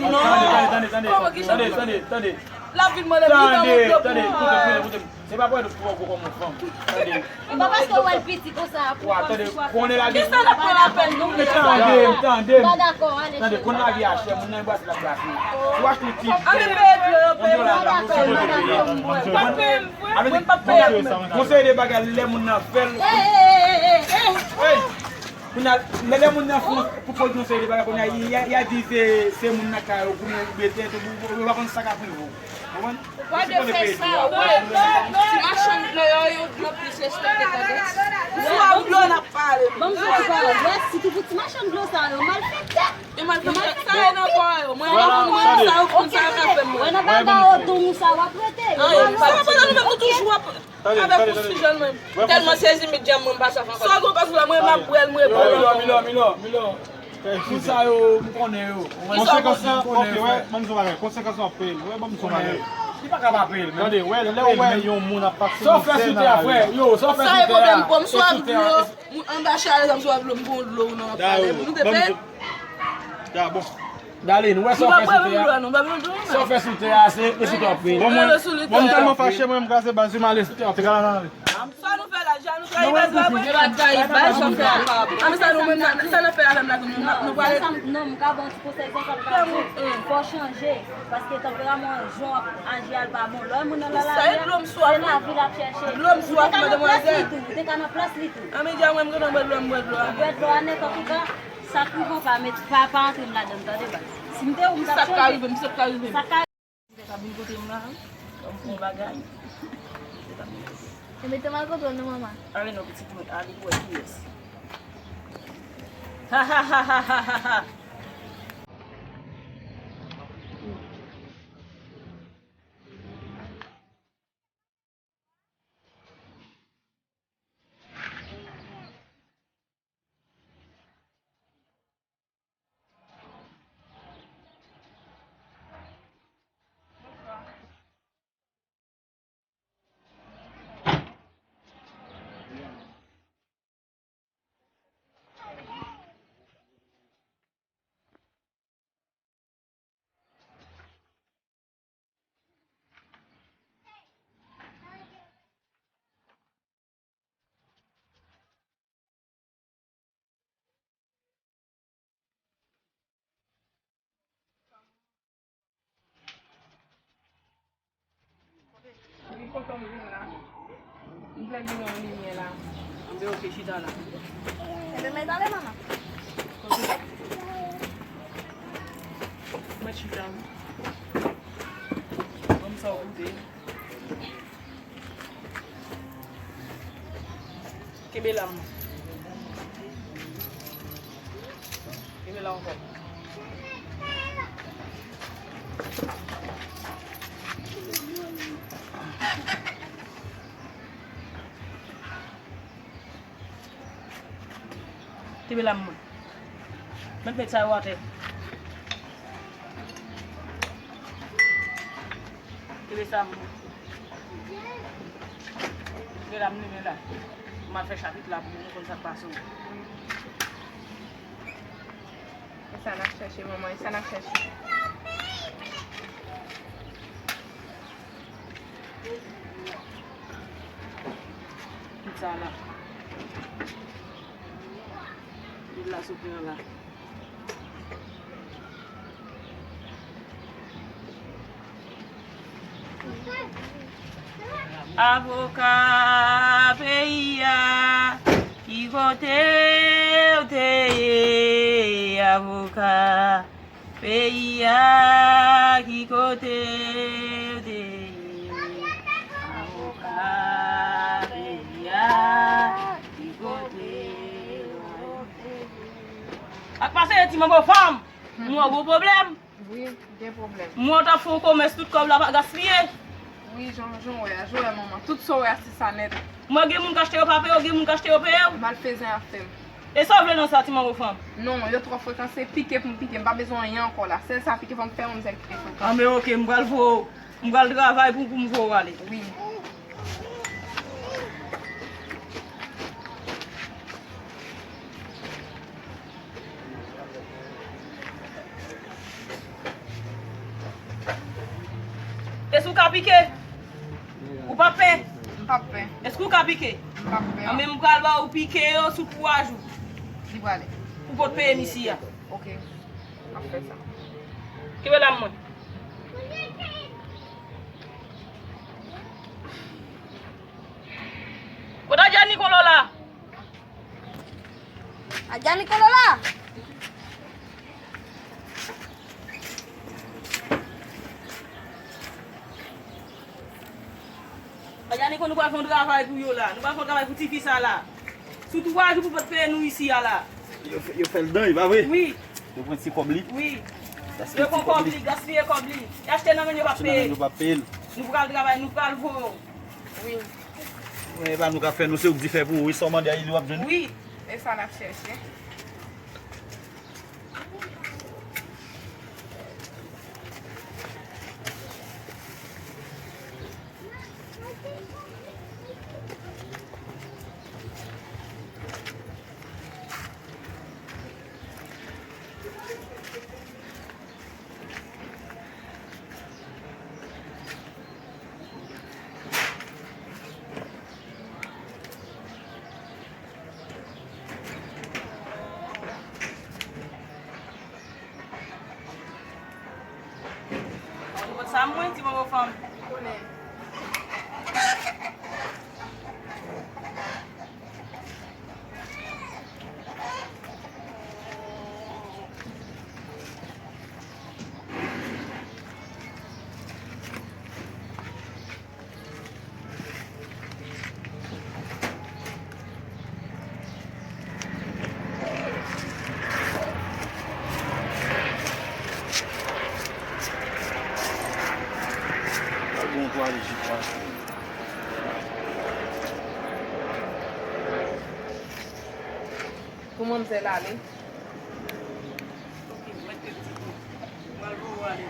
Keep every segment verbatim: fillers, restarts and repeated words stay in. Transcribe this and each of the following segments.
non. Tande, tande, tande, tande, tande, tande, tande. L ap vin mande m, tande, tande, koute, koute, koute. Se pa pou w fè w gwo kòm yon fanm. Tande. E pa paske w wè l piti konsa pou w konn. Konnen lavi. Kisa n ap pran lapèn nou? Men tande m, tande m. Pa dakò, ale. Tande, konnen lavi a chè, moun nan brase l ap brase. Si w achte yon ti vè, yon dola la, ou se kote peye. Pa peye m vre, mwen pa peye m. Konsèy de bagay, lè moun nan fè l. Hey! Kounye a, lè, lè moun nan fè yon, pou pwodui yon seri de bagay, kounye a, y a, y a di se, se moun nan kay ou, oubyen bete, tou, ou, ou, ou pa konn sa k ap rive w. Konprann? Ou pa dwe fè sa, ou pa dwe fè sa. Ti machann dlo yo, yo, yo plis respekte tandans. Sou a dlo n ap pale. Ban m di w yon bagay, wè, sitou pou ti machann dlo sa yo, malfektè. Yo malfektè, sa yo nan kò yo. Mwen, mwen, mwen, sa yo konn sa yo ka fè mwen. Wè, nan bagay yo, tou, sa w ap rete. Sa yo pa nan nou menm, nou toujou ap Avèk ou sou jèn mwen. Tèlman sezi, met djam mwen pa sa ankò. Sa w gen pa sou la, mwen m ap bwè l, mwen bon. Milò, Milò, Milò, Milò. Tout sa yo, m konnen yo. Konsekans lan, ok, wè, ban m di w bagay. Konsekans lan w ap peye l. Wè, ban m di w bagay. Li pa ka pa peye l, men. Tande, wè, lè w wè yon moun ap pase mizè nan lari a. Sa w fè sou tè a, frè? Yo, sa w fè sou tè a? Sa e pwoblèm pou m sou a dlo. Moun anba chale zanm sou a dlo, m gon dlo ou nan w ap pale. Nou te peye. Da, bon. Darline, ou wè sa w fè sou tè a? Sa w fè sou tè a, se, se sou tè w ap peye. Bon, mwen, bon, m tèlman fache, mwen, m kraze baz, m ale sou tè w ap peye. Sa nou fè la, Jan, nou trayi baz la, mwen. Nou pa trayi baz, sa fè a. A, men sa nou menm, sa n ap fè avè m la, nou, nou, nou prale. Non, m ka ba w ti konsèy, sa, sa m ka di. Fò w chanje, paske tanperaman w, jan w ap aji a, l pa bon. Lè moun nan nan lavi a, se lavi l ap chèche. Ou te ka nan plas li tou, ou te ka nan plas li tou. A, men Jan, mwen, m gentan bwè dlo, m bwè dlo a. Ou bwè dlo a nèt, antouka. Sa k rive w pa met, pa, pa antre m ladan, tande baz. Si m te ou, m t ap chanje. Sa k ka rive m, sa k ka rive m. Sa k ka rive m. Sa k ap vin kote m la, ban m fè yon bagay. Yo mete m al kote w non, manman. Ale non, pitit mwen, ale pou wè kiyès. Ha, ha, ha. Li kontan m vin la. M vle gen yon limyè la. Anben, oke, chita la. Enben, mèt ale, manman. Mwen chita m. Ban m sa w koute. Kenbe la, manman. Kenbe la ankò. Kenbe la mwen. Mèt met sa yo atè. Kenbe sa mwen. Kenbe la m limen la. M al fè chapit la pou nou konn sa k pase w. E sa n ap chèche, manman, e sa n ap chèche. Tout sa la. Tout la sou plan la. Avoka peyi a, ki kote w te ye, avoka? Peyi a, ki kote w te ye? Avoka, peyi a, ki kote w te ye? Ak pase ti manbo fanm, m wè gwo pwoblèm. Wi, gen pwoblèm. M wè w t ap fè yon komès, tout kòb la pa gaspiye. Wi, jan, jan w wè a, jan w wè manman. Tout sa w wè a, se sa nèt. M wè gen moun k achte yo pa peye w, gen moun k achte yo peye w. Malfezan ap fè m. E sa w vle nan sa, ti manbo fanm? Non, yo twò frekan, se pike pou m pike, m pa bezwen anyen ankò la. Sèl sa pike, fò m fè yon mizè ki pike frekan. Anben, oke, m pral voye w, m pral travay pou, pou m voye w ale. Wi. Èske w ka pike? Ou pa pè? M pa pè. Èske w ka pike? M pa pè. Anben, m pral ba ou pike yo sou kouraj ou. Li prale. Ou pot peye m isi a. Oke. M ap fè sa. Kenbe la mwen. Kote Adjani Kolo la? Adjani Kolo la. Adjani Kolo, nou pral fè yon travay pou yo la. Nou pral fè yon travay pou tifi sa la. Sou twa jou pou pot peye nou isi a la. Yo fè, yo fè l dan, e pa vre? Wi. Yo pran ti kòb li. Wi. Yo pran kòb li, gaspiye kòb li. Y achte nan men yo pa peye. Yo pa peye l. Nou pral travay, nou pral voye w. Wi. Wi, e pa nou k ap fè, nou se ou k di fè pou ou, wi, sa w mande a, li w ap jwenn. Wi. E sa n ap chèche. Ou konn sa mwen, ti manbo fanm? Ou konnen. Pou manmzèl ale. Ok, mwen te di pou. Mwen voye w ale.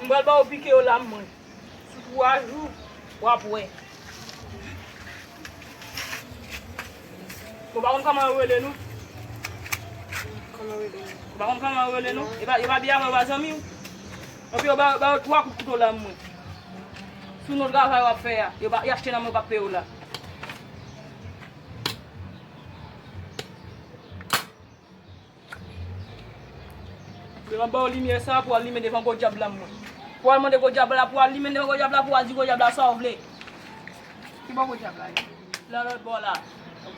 M pral ba w pike yo la, mwen. Sou twa jou, w ap wè. Ou pa konn kòman yo rele nou? Kòman rele nou? Ou pa konn kòman yo rele nou? Non. E pa, yo pa byen avè w, pa zanmi w? Anpi yo ba, ba yo twa kout kouto la, mwen. Sou non travay w ap fè a, yo pa, y achte nan men w, pa peye w la. Mwen ba w limyè sa pou w al limen devan gwo dyab la, mwen. Pou w al mande gwo dyab la, pou w al limen devan gwo dyab la, pou w al di gwo dyab la sa w vle. Ki bò gwo dyab la ye? La lòt bò la.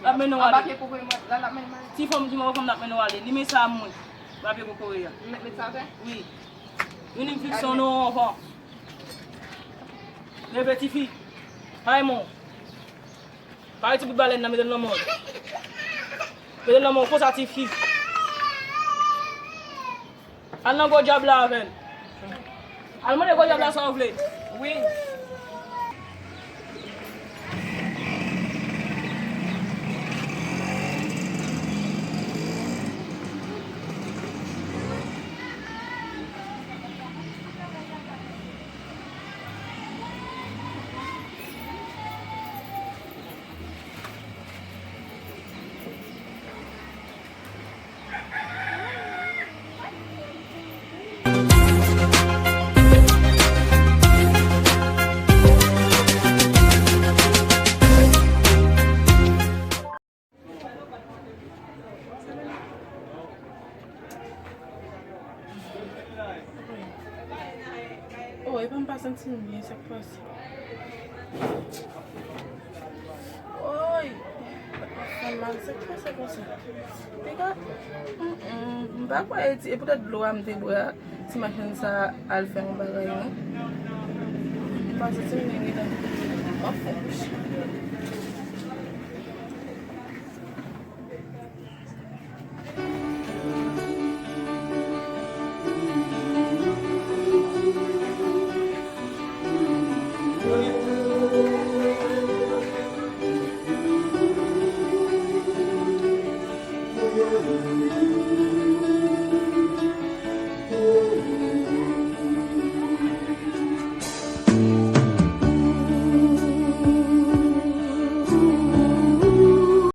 L ap mennen w ale. Anba pye kokoye mwen, la l ap mennen mwen ale. Ti fanm, ti mò fanm n ap mennen w ale. Limen sa a mwen. Anba pye kokoye a. M mèt met sa atè? Wi. Vini m fikse w non anvan. Leve tifi. Hay mon. Pare ti bout balèn nan, mete l nan men w. Mete l nan men w konsa, tifi. Al nan gwo dyab la avè l. Al mande gwo dyab la sa w vle. Wi. Oh, epa m pa santi m byen, sa k pase? Woy! Sa fè mal, sa k pase konsa? Piga, mm, mm, m pa kwè e ti, e poutèt dlo a m te bwè a, ti machin sa al fè yon bagay, non? M pa santi m byen gentan. M ap fè yon kouche.